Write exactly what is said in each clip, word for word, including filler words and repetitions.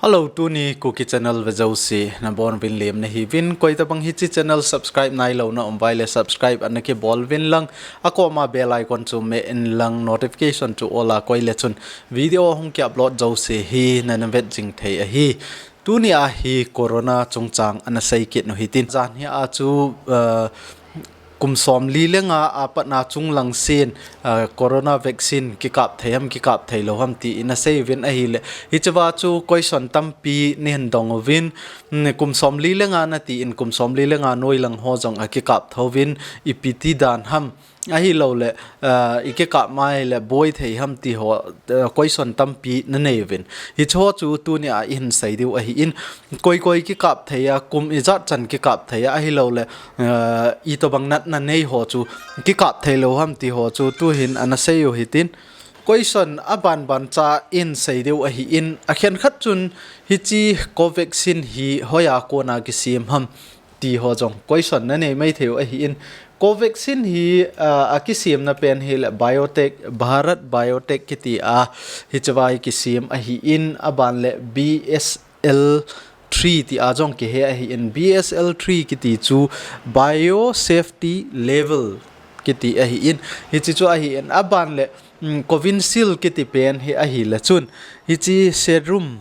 Hello, tuni Kuki channel vejouse nabonuvin lemna hiuvin, koitabang hiche channel subscribe nailouna um uva ahile subscribe ana kibol uvin lang, akoma bell icon chu me in lang, notification chu all a koi le chun video hung ki upload jouse hi nana vet jing thei ahi. Tunia hi corona chungchang ana sei kit u hitin, janhia chu, uh, kum somli le nga a patna chunglang sen, uh, corona vaccine kikap thei ham, kikap thei lou ham ti in asei uvin ahile, hichea chu question tampi nahin dong uvin, mm, kum somli le nga nati in, kum somli le nga noilang ho jong akikap thouvin, ipi ti dan ham, ahilouleh, uh, ikikap mai le boi thei ham ti ho, uh, question tampi nanei uvin. Hiche ho chu tunia ihin sei diu ahin, koi koi kikap thei a, kum ijat chan kikap thei a, ahilouleh, uh, itobang natna nei ho chu kikap thei lou ham ti ho chu tuhin ana sei u hitin. Question abanban cha ihin sei diu ahin, akhenkhat chun hiche Covaxin hi hoiya kona kisem ham ti ho jong question nanei mai thei u ahin. Covaxin hi, ah, akisemna pen hile Biotech, Bharat Biotech kiti a, hichea kisem ahin, aban le B S L three ti a jong kihe ahin, B S L three kiti chu Biosafety Level kiti ahin, hiche chu ahin, aban le, mm, Covishield kiti pen hi ahile chun, hiche Serum,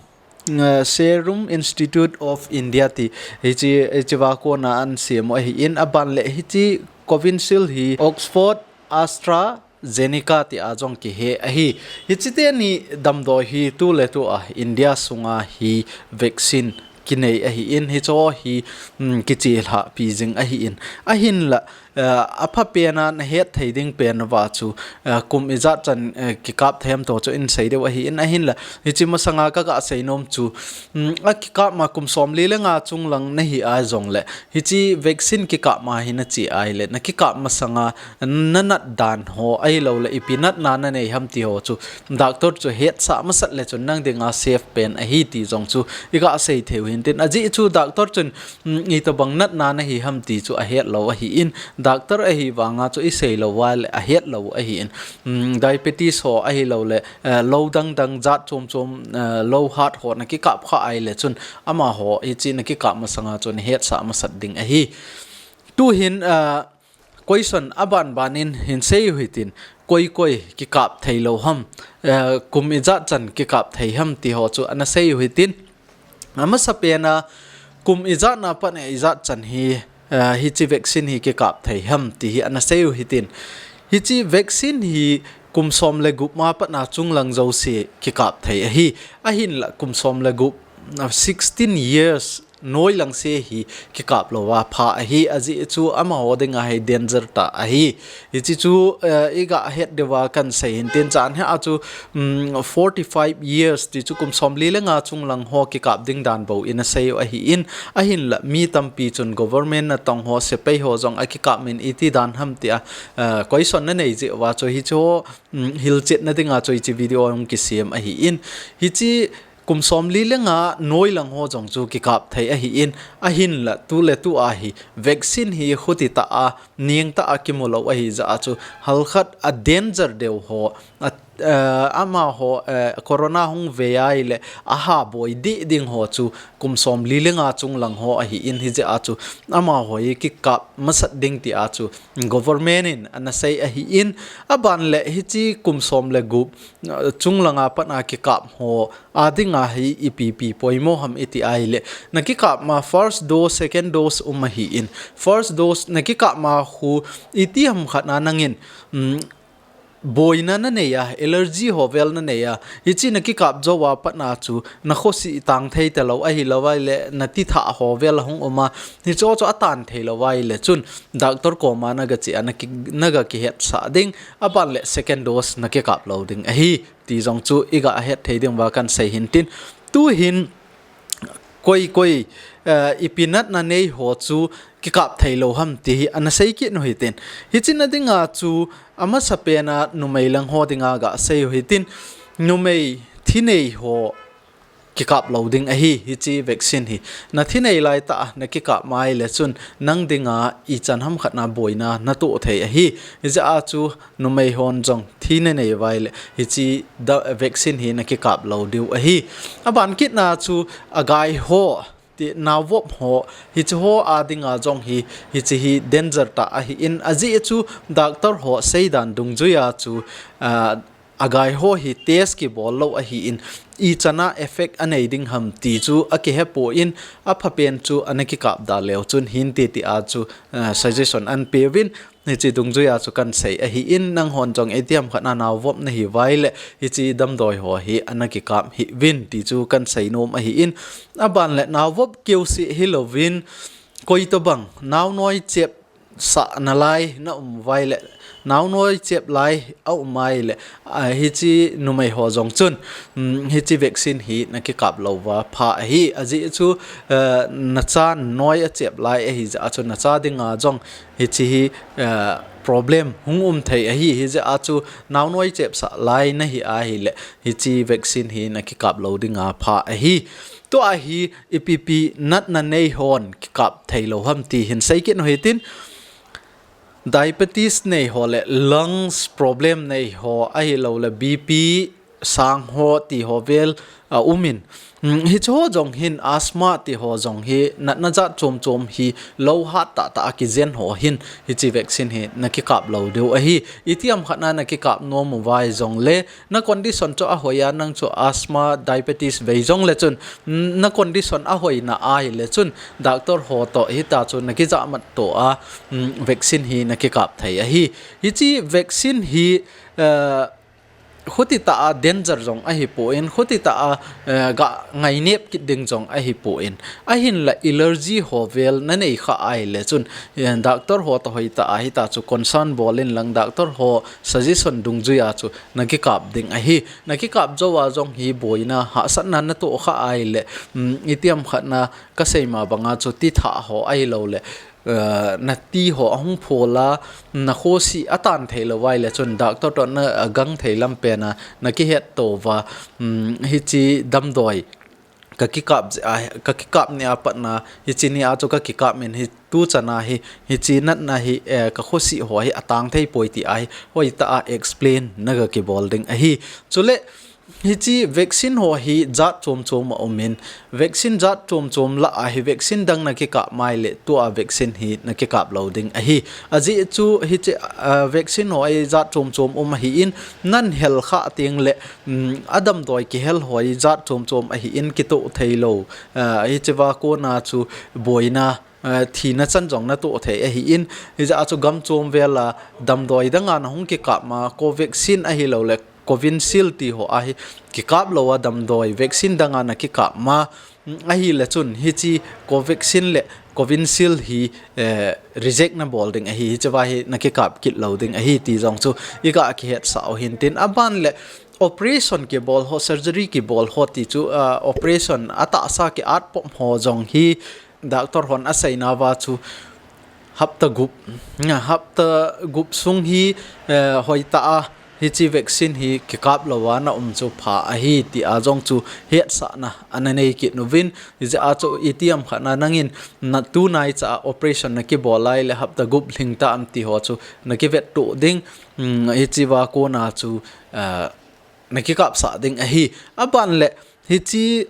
uh, Serum Institute of India ti, hiche, hichea kona ana sem u ahin, aban le hiche Covishield hi Oxford AstraZeneca ti a jong kihe ahi. Hiche teni damdoi hi tuletua India sunga hi vaccine kinei ahin, hiche ho hi, mm, kichelhah pi jing ahin. Ahinla, eh, apha pena nahet thei ding pen uva chu, eh, kum ijat chan, eh, kikap thei ham ti ho chu ihin sei diu ahin, ahinla, hiche masanga kaga sei nom chu, mm, akikap ma kum somli le nga chunglang nahi a jongle, hiche vaccine kikap ma hi nache ahile, nakikap masanga nanat dan ho, ahilouleh ipi natna nanei ham ti ho chu, doctor chu hetsah masat le chun nang dinga safe pen ahi ti jong chu iga sei thei u hintin. Ajeh chu doctor chun, mm, itobang natna nahi ham ti chu ahet lou ahin, doctor ahi vanga chu isei lou uva le ahet lou ahin. Mm, diabetes ho ahilouleh, eh, lou dang dang jat chom chom, eh, lou hat ho nakikap kha ahile chun, amaho hiche nakikap masanga chu nahetsah masat ding ahi. Tuhin, eh, question abanban in hin sei u hitin, koi koi kikap thei lou ham, eh, kum ijat chan kikap thei ham ti ho chu ana sei u hitin. Amasa pena, kum ijat na pat a ijat chan hi, eh, hiche vaccine hi kikap thei ham ti hi ana sei u hitin. Hiche vaccine hi kum som le gup ma patna chunglang jouse kikap thei ahi. Ahinla kum som le gup, ah, sixteen years noilang se hi kikap louva pha ahi, ajeh chu amaho dinga hi danger tah ahi. Hiche chu, eh, iga het diuva kahin sei hintin, janhia chu, mm, forty-five years ti chu kum somli le nga chunglang ho kikap ding dan bou in asei u ahin, ahinla mi tampi chun government natong ho, sepai ho jong akikap min iti dan ham tia, eh, question nanei jeh uva chu hiche ho, mm, hilchetna dinga chu hiche video hung kisem ahin, hiche kum somli le nga noilang ho jong chu kikap thei ahin, ahinla tuletua hi vaccine hi khuti tah a, neng tah a kimu lou ahi jeh a chu, halkhat a danger deu ho, a, eh, amaho, eh, corona hung ve ahile aha boi deh ding ho chu kum somli le nga chunglang ho ahin, hijeh a chu amaho hi kikap masat ding tia chu government in ana sei ahin, aban le hiche kum som le gup, eh, chunglanga patna kikap ho a dinga hi ipi ipi poimo ham iti ahile, nakikap ma first dose, second dose um ahin, first dose nakikap ma khu iti ham khat na nangin, mm, boina nanei a, allergy ho vel nanei a, hiche nakikap jouva patna chu nakhosi tang thei talou ahilouva ahile, natithah ho vel ahung um a, hiche ho chu atan thei louva ahile chun doctor koma naga che a, naki-, naga kihetsah ding, aban le second dose nakikap lou ding ahi ti jong chu iga het thei diuva kahin sei hintin. Tuhin koi koi, eh, ipi natna nei ho chu kikap thei lou ham ti hi ana sei kit u hitin. Hiche na dinga chu amasa pena numei lang ho dinga ga sei u hitin. Numei thi nei ho, kikap lou ding ahi, hiche vaccine hi. Na thi nei lai tah a na kikap mai le chun nang dinga ichan ham khat na boina na toh thei ahi. Hijeh a chu numei hon jong thi na nei vai le hiche da, vaccine hi na kikap lou diu ahi. Aban kit na chu agai ho, ti, naovop ho, hiche ho a dinga jong hi, hiche hi danger tah ahin, ajeh chu doctor ho seidan dungjuia chu, ah, agai ho hi test kibol lou ahin, ichan a effect anei ding ham ti chu akihe pon, aphapen chu ana kikap da leu chun hinte tia chu, ah, suggestion ahin peuvin, hiche dungjuia chu kahin sei ahin, nang hon jong itiham khat na naovop na hi vai le, hiche damdoi ho hi ana kikap hih uvin ti chu kahin sei nom ahin, aban le naovop keuseh hilouvin, koi tobang, naonoi chep sah nalai na um vai le, naonoi chep lai a um mai le, ah, hiche numei ho jong chun, um, hiche vaccine hi na kikap lou va pha ahi, ajeh chu, eh, na cha noi a chep lai ahi jeh a chu na cha dinga jong hiche hi, eh, problem hung um thei ahi, hijeh a chu naonoi chep sah lai na hi ahi le, hiche vaccine hi na kikap lou dinga pha ahi. Tua hi ipi ipi natna nei hon kikap thei lou ham ti hin sei kit u hitin, diabetes nei ho le lungs problem nei ho ahilou le B P sang ho ti ho vel a um in. Hmm, hiche ho jong hin asthma ti ho jong hi natna jat chom chom hi lou hat tah tah a kijen ho hin hiche vaccine hi na kikap lou diu ahi. Itiham khat na na kikap nom u vai jong le na condition chu ahoi a, nang chu asthma, diabetes vei jong le chun, mm, na condition ahoi na ahi le chun, doctor ho toh hita chu na kijah mat to a, mm, vaccine hi na kikap thei ahi. Hiche vaccine hi, eh, khuti tah a danger jong ahi pon, khuti tah a, eh, ga ngainep kit ding jong ahi pon. Ahin la allergy ho vel na nei kha ahi le chun, eh, doctor ho toh hoi tah a hita chu concern bol in lang doctor ho suggestion dungjuia chu na kikap ding ahi. Na kikap jou a jong hi boina hahsatna na toh kha ahi le, um, itiham khat na ka sei ma banga chu titha ho ahilou le, eh, na ti ho ahung phol a, na khosi atan thei lou vai le chun doctor toh na, eh, gang thei lam pen a na kihet to va, um, hiche damdoi ka kikap jeh a, ka kikap ni a pat na, hiche ni a chu ka kikap in hi tu chan a hi, hiche natna hi, eh, ka khosi ho hi atang thei poi ti a hi, hoi tah a explain na ga kibol ding ahi. Chule, hiche vaccine ho hi jat chom chom a um in, vaccine jat chom chom lah a hi vaccine dang na kikap mai le tua vaccine hi na kikap lou ding ahi. Ajeh chu hiche, ah, vaccine ho hi jat chom chom um ahin, nan hel kha teng le, um, a damdoi kihel ho hi jat chom chom ahin kitoh thei lou. Ah, hiche va kona chu boina, ah, thina chan jong na toh thei ahin, hijeh a chu gam chom vel a damdoi dang a na hung kikap ma, Covaxin ahilou le, Covishield ti ho a hi kikap lou a damdoi vaccine dang a na kikap ma, mm, ahi le chun hiche Covaxin le Covishield hi, eh, reject na bol ding ahi, hiche va hi na kikap kit lou ding ahi ti jong chu i ga kihet sah u hin tin, aban le operation kibol ho, surgery kibol ho ti chu, ah, operation a tahsa ki at pom ho jong hi doctor hon a seina va chu hapta gup, hapta gup sung hi, eh, hoi tah a hiche vaccine hi kikap lou a na um chu pha ahi ti a jong chu hetsahna ana nei kit uvin, hijeh a chu itiham khat na nangin na tunai cha a operation na kibol lai le hapta gup lhing ta am ti ho chu na kivet to ding, um, hiche va kona chu, eh, na kikap sah ding ahi. Aban le hiche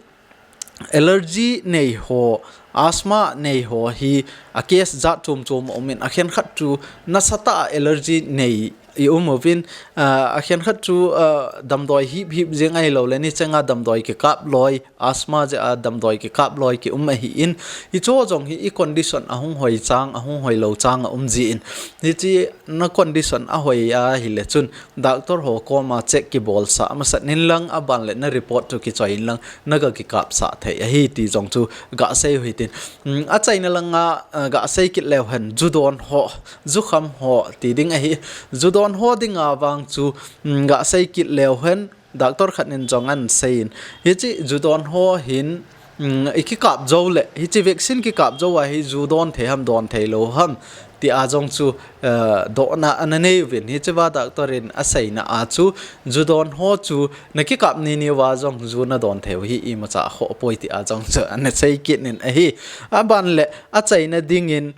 allergy nei ho, asthma nei ho hi a case jat chom chom a um in, a khenkhat chu nasatah a allergy nei i um uvin, ah, a khenkhat chu, ah, damdoi hip hip jeng ahilou le, ni chang a damdoi kikap loi, asthma jeh a damdoi kikap loi ki um ahin, hiche ho jong hi i condition ahung hoi chang, ahung hoi lou chang a um jin, hiche na condition ahoi ahi le chun, doctor ho koma check kibol sah masat in lang, aban le na report chu kichoi in lang, na ga kikap sah thei ahi ti jong chu ga sei u hitin. Um, a chaina lang a, ah, ga sei kit leu hen, ju don ho, ju kham ho ti ding ahi. Ju don ho ding a vang chu, um, ga sei kit leu hen, doctor khat in jong ana sei in, hiche ju don ho hin, um, i kikap jou le, hiche vaccine kikap jou a hi ju don thei ham, don thei lou ham, tia jong chu, eh, dohna ana nei uvin. Hiche va doctor in aseina a chu, ju don ho chu nakikap ni ni uva jong ju nadon thei u hi imacha khohpoi tia jong chu ana sei kit in ahi. Aban le achaina dingin,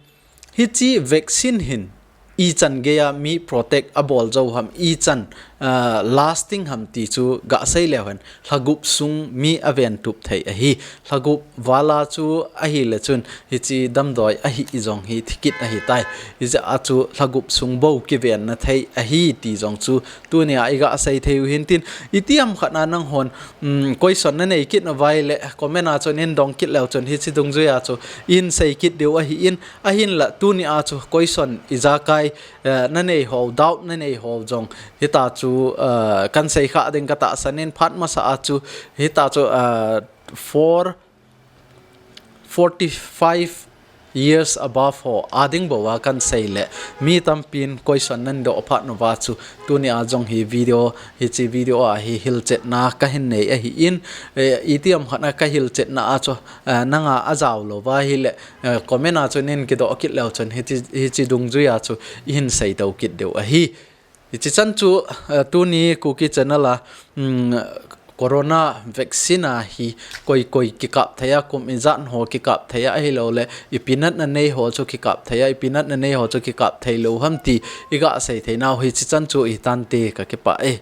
hiche vaccine hin ichan geiya mi protect abol jou ham, ichan, ah, lasting ham ti chu gasei leu hen, lhagup sung mi aven tup thei ahi. Lhagup vala chu ahile chun hiche damdoi ahi jong hi thikit ahitai. Hijeh a chu lhagup sung bou kivenna thei ahi ti jong chu tunia igasei thei u hintin, itiham khat na nanghon, um, question nanei kit nauva ahile comment a chun nadong kit leu chun hiche dungjuiya chu ihin sei kit diu ahin, ahinla tunia chu question ijakai, eh, nanei ho, doubt nanei ho jong hita chu, eh, kahin sei kha ding katahsan in, phat masa a chu hita chu, eh, four, forty-five years above ho ading bouva kahin sei le, mi tampin question nadoh phat nauva chu tunia jong hi video, hiche video a hi hilchetna kahin nei ahin, eh, itiham khat na kahilchetna a chu, eh, nanga ajao louva ahile, eh, comment a chun nahin kidoh kit leu chun hiche, hiche dungjuiya chu ihin sei to kit diu ahi. Hiche chan chu, eh, tuni Kuki Channel a, um, corona vaccine a hi koi koi kikap thei a, kum ijat ho kikap thei a, ahilouleh ipi natna nei ho chu kikap thei a, ipi natna nei ho chu kikap thei lou ham ti igasei thei nau hiche chan chu hitante, kakipah e.